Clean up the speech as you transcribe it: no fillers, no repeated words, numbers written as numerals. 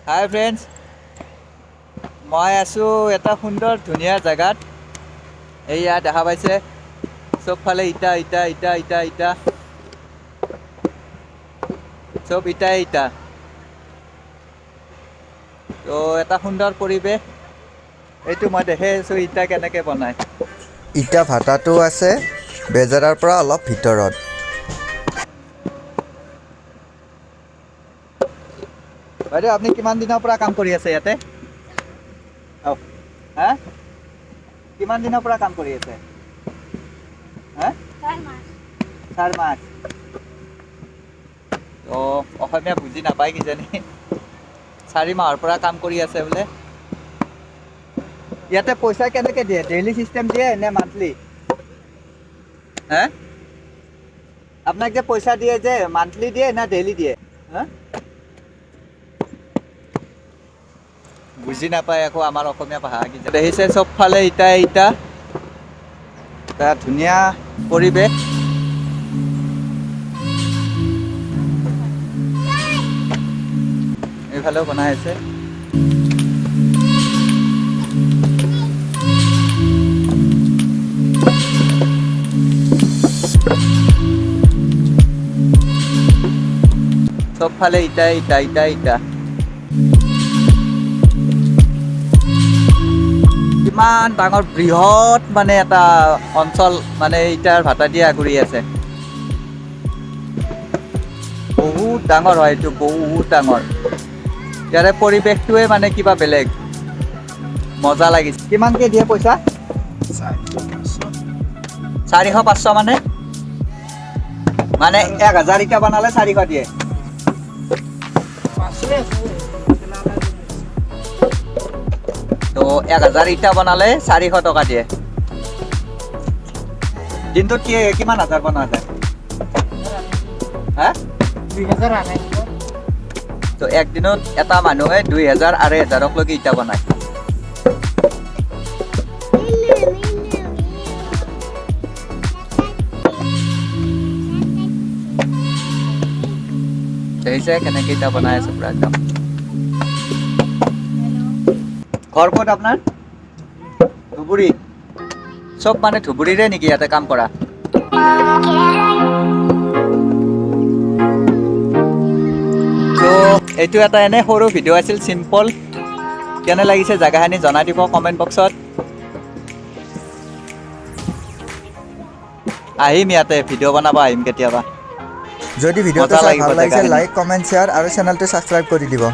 হাই friends, মই আছোঁ এটা সুন্দৰ ধুনীয়া জেগাত। এইয়া দেখা পাইছে, চবফালে ইটা ইটা ইটা ইটা ইটা, চব ইটাই ইটা। তো এটা সুন্দৰ পৰিৱেশ। এইটো মই দেখি আছোঁ ইটা কেনেকৈ বনায়। ইটা ভাটাটো আছে বেজাৰাৰ পৰা অলপ ভিতৰত। বাইদেউ, আপুনি কিমান দিনৰ পৰা কাম কৰি আছে ইয়াতে? হা, কিমান দিনৰ পৰা কাম কৰি আছে? হা, 4 মাহ। তো অসমীয়া বুজি নাপায় কিজানি। 4 মাহৰ পৰা কাম কৰি আছে বোলে ইয়াতে। পইচা কেনেকৈ দিয়ে? ডেইলি চিষ্টেম দিয়ে নে মান্থলি? হা, আপোনাক যে পইচা দিয়ে যে, মান্থলি দিয়ে নে ডেইলি দিয়ে? হা, বুজি নাপায় আকৌ আমাৰ অসমীয়া ভাষা কি। দেখিছে, চবফালে ইটা ইটা। এটা ধুনীয়া পৰিৱেশ। এইফালেও বনাই আছে। চবফালে ইটা ইটা ইটা ইটা। কিমান ডাঙৰ বৃহৎ মানে এটা অঞ্চল মানে ইটাৰ ভাটা দি আগুৰি আছে। বহুত ডাঙৰ হয় এইটো, বহুত ডাঙৰ। ইয়াৰে পৰিৱেশটোৱে মানে কিবা বেলেগ মজা লাগিছে। কিমানকে দিয়ে পইচা? 400 500। মানে মানে 1000 ইটা বনালে 400 দিয়ে। তো 1000 ইটা বনালে 400 টকা দিয়ে। দিনটোত কি কিমান হাজাৰ বনোৱা যায়? হা, 2000 250। তো একদিনত এটা মানুহে 2000 2500লৈকে ইটা বনায়। দেখিছে কেনেকে ইটা বনাই আছে পুৰা একদম। ঘৰ ক'ত আপোনাৰ? ধুবুৰী। চব মানে ধুবুৰীৰে নেকি ইয়াতে কাম কৰা? তো এইটো এটা এনে সৰু ভিডিঅ' আছিল, চিম্পল। কেনে লাগিছে জেগাখিনি জনাই দিব কমেণ্ট বক্সত। আহিম ইয়াতে ভিডিঅ' বনাব আহিম কেতিয়াবা। যদি ভিডিঅ'টো মজা চাই লাগিব ভাল লাগিছে, জেগাখিনি। লাইক, কমেণ্ট, শ্বেয়াৰ আৰু চেনেলটো ছাবস্ক্ৰাইব কৰি দিব।